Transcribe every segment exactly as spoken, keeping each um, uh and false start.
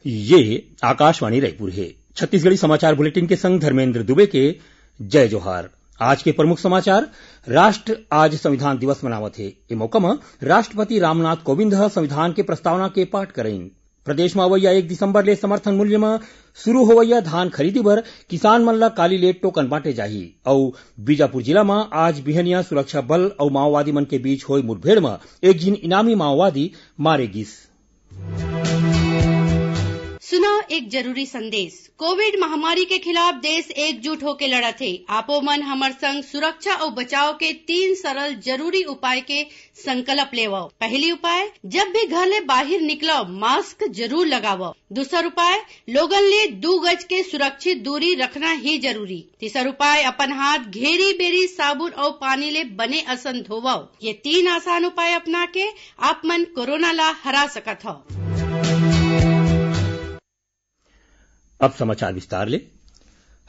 ये आकाशवाणी रायपुर हे। छत्तीसगढ़ी समाचार बुलेटिन के संग धर्मेंद्र दुबे के जय जोहार। आज के प्रमुख समाचार। राष्ट्र आज संविधान दिवस मनावत हे। ए मौका म राष्ट्रपति रामनाथ कोविंद ह संविधान के प्रस्तावना के पाठ करइन। प्रदेश म अवइया एक दिसंबर ले समर्थन मूल्य म शुरू होवइया धान खरीदी बर किसान मन ल काली ले टोकन बांटे जाही। अउ बीजापुर जिला म आज बिहनिया सुरक्षा बल अउ माओवादी मन के बीच होय मुठभेड़ म एक झिन इनामी माओवादी मारे गिस। सुनव एक जरूरी संदेश। कोविड महामारी के खिलाफ देश एकजुट होके लड़त हे। आपो मन हमर संग सुरक्षा अउ बचाव के तीन सरल जरूरी उपाय के संकल्प लेवव। पहली उपाय, जब भी घर ले बाहिर निकलव, मास्क जरूर लगावव। दूसर उपाय, लोगन ले दू गज के सुरक्षित दूरी रखना ही जरूरी। तीसर उपाय, अपन हाथ घेरी बेरी साबुन अउ पानी ले बने असन धोवव। ये तीन आसान उपाय अपना के आप मन कोरोना ला हरा सकत हव। अब समाचार विस्तार ले।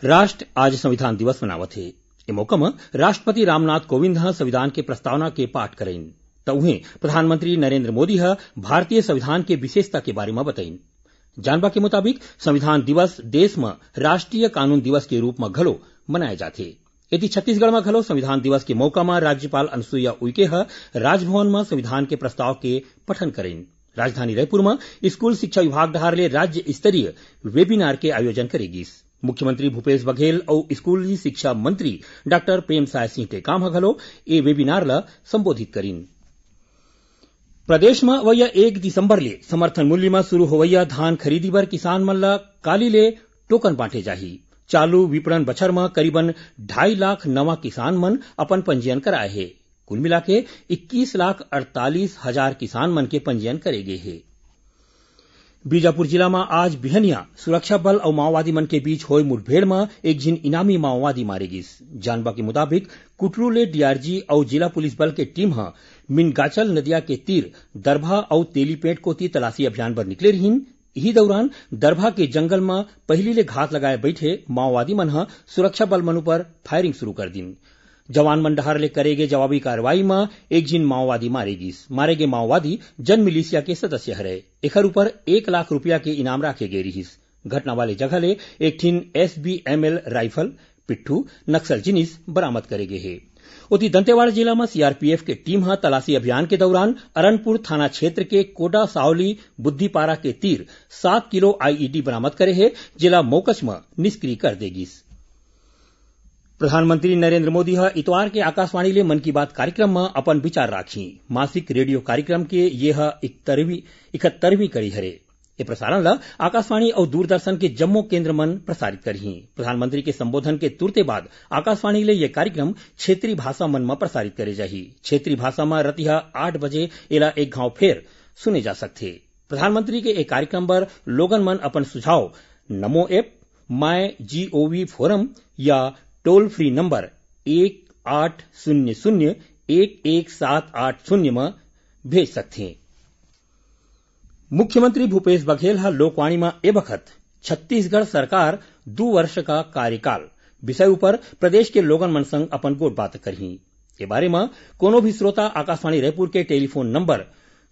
राष्ट्र आज संविधान दिवस मनावत हे। ए मौका म राष्ट्रपति रामनाथ कोविंद ह संविधान के प्रस्तावना के पाठ करइन। त उहें प्रधानमंत्री नरेंद्र मोदी ह भारतीय संविधान के विशेषता के बारे म बतइन। जानबा के मुताबिक, संविधान दिवस देश म राष्ट्रीय कानून दिवस के रूप म घलो मनाए जाथे। एती छत्तीसगढ़ म घलो संविधान दिवस के मौका म राज्यपाल अनुसुईया उइके ह राजभवन म संविधान के प्रस्ताव के पठन करिन। राजधानी रायपुर म स्कूल शिक्षा विभाग डहार ले राज्य स्तरीय वेबिनार के आयोजन करे गिस। मुख्यमंत्री भूपेश बघेल अउ स्कूली शिक्षा मंत्री डॉक्टर प्रेमसाय सिंह टेकाम ह घलो ए वेबिनार ल संबोधित करिन। प्रदेश म अवइया एक दिसंबर ले समर्थन मूल्य म शुरू होवइया धान खरीदी बर किसान मन ल काली ले टोकन बांटे जाही। चालू विपणन बछर म करीबन ढाई लाख नवा किसान मन अपन पंजीयन कराए हे। कुल मिलाके इक्कीस लाख अड़तालीस हजार किसान मन के पंजीयन करे गे हे। बीजापुर जिला म आज बिहनिया सुरक्षा बल अउ माओवादी मन के बीच होय मुठभेड़ म एक झिन इनामी माओवादी मारे गिस। जानबा के मुताबिक, कुटरू ले डीआरजी अउ जिला पुलिस बल के टीम ह मिनगाचल नदिया के तीर दरभा अउ तेलीपेंट कोति तलाशी अभियान बर निकले रिहिन। इही दौरान दरभा के जंगल म पहिली ले घात लगाए बइठे माओवादी मन ह सुरक्षा बल मन उपर फायरिंग शुरू कर दिन। जवान मन डहार ले करे गे जवाबी कार्रवाई म एक झिन माओवादी मारे गिस। मारे गे माओवादी जन मिलिशिया के सदस्य हरय। एखर ऊपर एक लाख रुपया के इनाम राखे गे रिहिस। घटना वाले जगह ले एक ठिन एसबीएमएल राइफल, पिट्ठू, नक्सल जिनिस बरामद करे गे हे। ओती दंतेवाड़ा जिला म सीआरपीएफ के टीम ह तलाशी अभियान के दौरान अरनपुर थाना क्षेत्र के कोटा सावली बुद्धिपारा के तीर सात किलो आईईडी बरामद करे हे, जेला मौकच म निष्क्रिय कर दे गिस। प्रधानमंत्री नरेंद्र मोदी ह इतवार के आकाशवाणी ले मन की बात कार्यक्रम म अपन विचार राखही। मासिक रेडियो कार्यक्रम के ये ह इकहत्तरवीं, इकहत्तरवीं कड़ी हरे। ये प्रसारण ल आकाशवाणी अउ दूरदर्शन के जम्मो केंद्र मन प्रसारित करही। प्रधानमंत्री के संबोधन के तुरते बाद आकाशवाणी ले ये कार्यक्रम क्षेत्रीय भाषा मन म प्रसारित करे जाही। क्षेत्रीय भाषा म रतिहा आठ बजे एला एक घांव फेर सुने जा सकथे। प्रधानमंत्री के ए कार्यक्रम बर लोगन मन अपन सुझाव नमो ऐप, माय जीओवी फोरम या टोल फ्री नंबर एक आठ शून्य शून्य एक एक सात आठ शून्य म भेज सकथें। मुख्यमंत्री भूपेश बघेल ह लोकवाणी म ए बखत छत्तीसगढ़ सरकार दू वर्ष का कार्यकाल विषय उपर प्रदेश के लोगन मन संग अपन गोठ बात करही। ए बारे म कोनो भी श्रोता आकाशवाणी रायपुर के टेलीफोन नंबर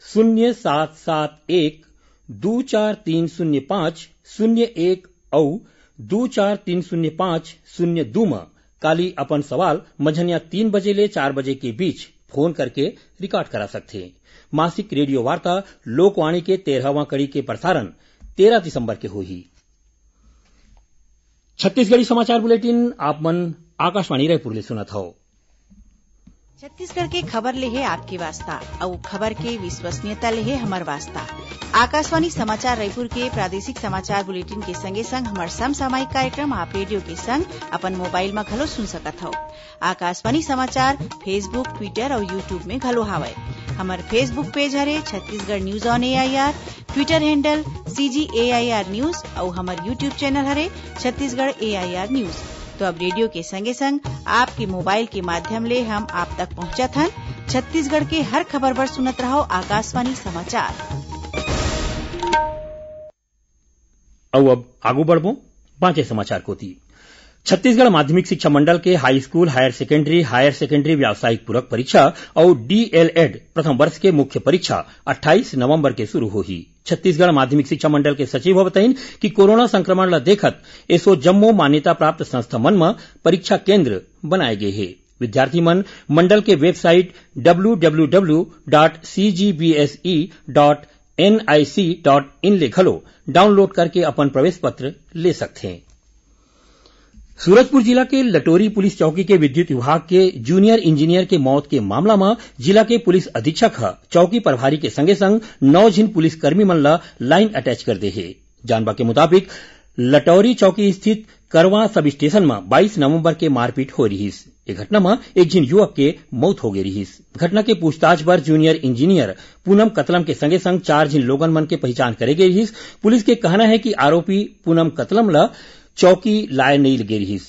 शून्य सात सात एक दू चार तीन शून्य पाँच शून्य एक अउ दू चार तीन शून्य पाँच शून्य दू म काली अपन सवाल मंझनिया तीन बजे ले चार बजे के बीच फोन करके रिकॉर्ड करा सकथे। मासिक रेडियो वार्ता लोकवाणी के तेरहवाँ कड़ी के प्रसारण तेरह दिसंबर के होही। छत्तीसगढ़ी समाचार बुलेटिन आप मन आकाशवाणी रायपुर ले सुनत हव। छत्तीसगढ़ के खबर ले हे आपके वास्ता, अउ खबर के विश्वसनीयता ले हे हमर वास्ता। आकाशवाणी समाचार रायपुर के प्रादेशिक समाचार बुलेटिन के संगे संग हमर समसामयिक कार्यक्रम आप रेडियो के संग अपन मोबाइल म घलो सुन सकत हव। आकाशवाणी समाचार Facebook, Twitter अउ YouTube में घलो हावय। हमर Facebook पेज हरे Chhattisgarh news on AIR, Twitter handle CG AIR news अउ हमर YouTube चैनल हरे छत्तीसगढ़ एआईआर न्यूज। तो अब रेडियो के संगे संग आपके मोबाइल के माध्यम ले हम आप तक पहुंचत हन। छत्तीसगढ़ के हर खबर बर सुनत रहव आकाशवाणी समाचार। अउ अब आगू बढ़बो बांचे समाचार कोती। छत्तीसगढ़ माध्यमिक शिक्षा मंडल के high school, higher secondary, higher secondary व्यावसायिक पूरक परीक्षा अउ डीएलएड प्रथम वर्ष के मुख्य परीक्षा अट्ठाईस नवंबर के शुरू होही। छत्तीसगढ़ माध्यमिक शिक्षा मंडल के सचिव ह बताइन कि कोरोना संक्रमण ल देखत एसो जम्मो मान्यता प्राप्त संस्था मन म परीक्षा केंद्र बनाए गे हे। विद्यार्थी मन मंडल के website W W W dot C G B S E dot N I C dot in ले घलो डाउनलोड करके अपन प्रवेश पत्र ले सकथें। सूरजपुर जिला के लटोरी पुलिस चौकी के विद्युत विभाग के जूनियर इंजीनियर के मौत के मामला म जिला के पुलिस अधीक्षक ह चौकी प्रभारी के संगे संग नौ झिन पुलिसकर्मी मन ल लाइन अटैच कर दे हे। जानबा के मुताबिक, लटौरी चौकी स्थित करवा सब स्टेशन म बाईस नवंबर के मारपीट होय रिहिस। ए घटना म एक झिन युवक के मौत हो गे रिहिस। घटना के पूछताछ बर जूनियर इंजीनियर पूनम कतलम के संगे संग चार झिन लोगन मन के पहिचान करे गे रिहिस। पुलिस के कहना हे कि आरोपी पूनम कतलम ल चौकी लाय नइ गे रिहिस।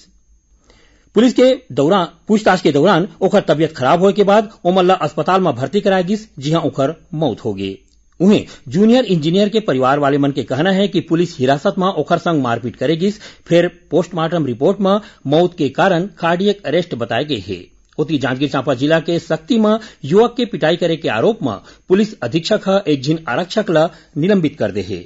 पुलिस के दौरान, पूछताछ के दौरान ओखर तबियत खराब होय के बाद ओमन ल अस्पताल म भर्ती कराय गिस, जिहां ओखर मौत हो गे। उहें, जूनियर इंजीनियर के परिवार वाले मन के कहना हे कि पुलिस हिरासत म ओखर संग मारपीट करे गिस, फेर पोस्टमार्टम रिपोर्ट म मौत के कारण कार्डियक अरेस्ट बताय गे हे। ओती, जांजगीर चांपा जिला के सक्ती म युवक के पिटाई करे के आरोप म पुलिस अधीक्षक ह एक झिन आरक्षक ल निलंबित कर दे हे।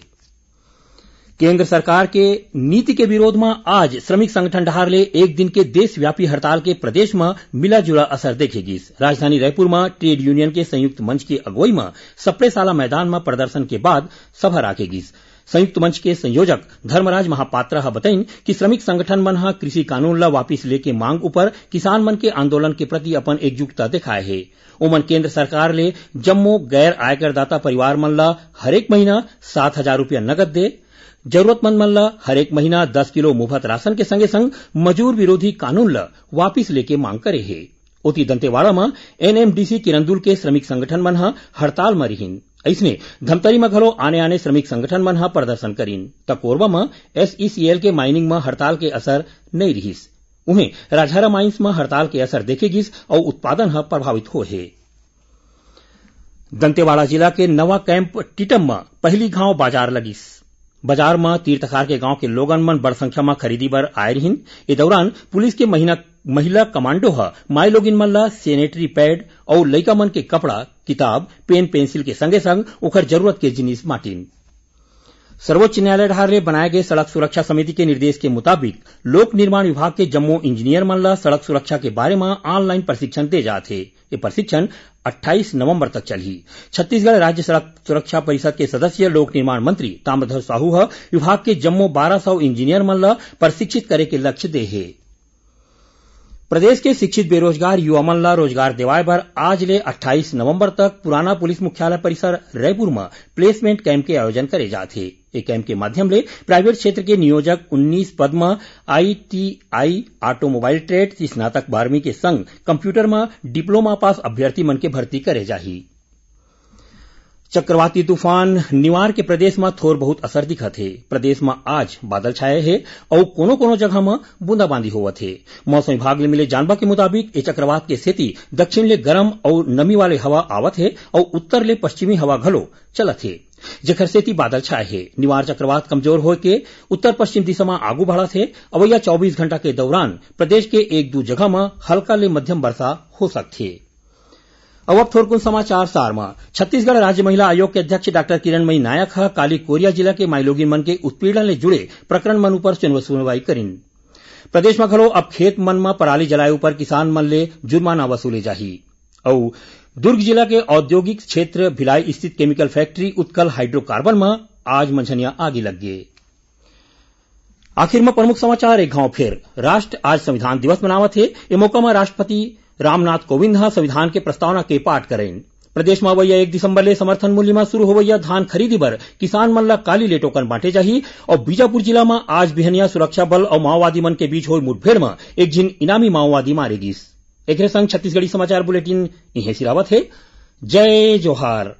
केंद्र सरकार के नीति के विरोध म आज श्रमिक संगठन डहार ले एक दिन के देशव्यापी हड़ताल के प्रदेश म मिला जुला असर देखे गिस। राजधानी रायपुर म ट्रेड यूनियन के संयुक्त मंच के अगुवई म सप्रे साला मैदान म प्रदर्शन के बाद सभा राखे गिस। संयुक्त मंच के संयोजक धर्मराज महापात्रा ह बतइन कि श्रमिक संगठन मन ह कृषि कानून ल वापिस लेके मांग उपर किसान मन के आंदोलन के प्रति अपन एकजुटता देखाए हे। ओमन केंद्र सरकार ले जम्मो गैर आयकरदाता परिवार मन ल हरेक महीना सात हजार रुपया नगद दे, जरूरतमंद मन ल हरेक महीना दस किलो मुफ्त राशन के संगे-संग मजूर विरोधी कानून ल वापिस लेके मांग करे हे। ओती, दंतेवाड़ा म एनएमडीसी किरंदुल के श्रमिक संगठन मन ह हड़ताल म रिहिन। अइसने, धमतरी म घलो आने-आने श्रमिक संगठन मन ह प्रदर्शन करिन, त कोरबा म एसईसीएल के माइनिंग म हड़ताल के असर नइ रिहिस। उहें, राजहरा माइंस म हड़ताल के असर देखे गिस अउ उत्पादन ह प्रभावित होए हे। दंतेवाड़ा जिला के नवा कैंप टीटम म पहिली घांव बाजार लगिस। बाजार म तीर तखार के गांव के लोगन मन बड़ संख्या म खरीदी बर आए रिहिन। ए दौरान पुलिस के महिला, महिला कमांडो ह माईलोगिन मन ल सैनिटरी पैड अउ लइका मन के कपड़ा, किताब, पेन, पेंसिल के संगे-संग ओखर जरूरत के जिनिस बांटिन। सर्वोच्च न्यायालय डहार ले बनाए गए सड़क सुरक्षा समिति के निर्देश के मुताबिक लोक निर्माण विभाग के जम्मो इंजीनियर मन ल सड़क सुरक्षा के बारे म ऑनलाइन प्रशिक्षण दे जात हे। ये प्रशिक्षण अट्ठाईस नवंबर तक चलही। छत्तीसगढ़ राज्य सड़क सुरक्षा परिषद के सदस्य लोक निर्माण मंत्री ताम्रध्वज साहू ह विभाग के जम्मो बारह सौ इंजीनियर मन ल प्रशिक्षित करे के लक्ष्य दे हे। प्रदेश के शिक्षित बेरोजगार युवा मन ल रोजगार देवाय बर आज ले अट्ठाईस नवंबर तक पुराना पुलिस मुख्यालय परिसर रायपुर म प्लेसमेंट कैंप के आयोजन करे जात हे। ए कैंप के माध्यम ले प्राइवेट क्षेत्र के नियोजक उन्नीस पद म आईटीआई, ऑटोमोबाइल ट्रेड, स्नातक बारहवीं के संग कंप्यूटर म डिप्लोमा पास अभ्यर्थी मन के भर्ती करे जाही। चक्रवाती तूफान निवार के प्रदेश म थोर बहुत असर दिखत हे। प्रदेश म आज बादल छाए हे अउ कोनो-कोनो जगह म बूंदाबांदी होवत हे। मौसम विभाग ले मिले जानबा के मुताबिक, ए चक्रवात के सेती दक्षिण ले गरम अउ नमी वाले हवा आवत हे अउ उत्तर ले पश्चिमी हवा घलो चलत हे, जेखर सेती बादल छाए हे। निवार चक्रवात कमजोर होए के उत्तर पश्चिम दिशा म आगू बढ़त हे। अवइया चौबीस घंटा के दौरान प्रदेश के एक दू जगह म हल्का ले मध्यम वर्षा हो सकथे। अउ अब थोरकुन समाचार सार म। छत्तीसगढ़ राज्य महिला आयोग के अध्यक्ष डॉक्टर किरणमयी नायक ह काली कोरिया जिला के माईलोगिन मन के उत्पीड़न ले जुड़े प्रकरण मन उपर सुनवा-, सुनवाई करिन। प्रदेश म घलो अब खेत मन म पराली जलाए उपर किसान मन ले जुर्माना वसूले जाही। अउ दुर्ग जिला के औद्योगिक क्षेत्र भिलाई स्थित केमिकल फैक्ट्री उत्कल हाइड्रोकार्बन म आज मंझनिया आगी लग गे। आखिर म प्रमुख समाचार एक घांव फेर। राष्ट्र आज संविधान दिवस मनावत हे। ए मौका म राष्ट्रपति रामनाथ कोविंद ह संविधान के प्रस्तावना के पाठ करेन। प्रदेश म अवइया एक दिसंबर ले समर्थन मूल्य म शुरू होवइया धान खरीदी बर किसान मन ल काली ले टोकन बांटे जाही। अउ बीजापुर जिला म आज बिहनिया सुरक्षा बल अउ माओवादी मन के बीच होय मुठभेड़ म एक झिन इनामी माओवादी मारे गिस। एकरे संग छत्तीसगढ़ी समाचार बुलेटिन इहें सिरावत हे। जय जोहार।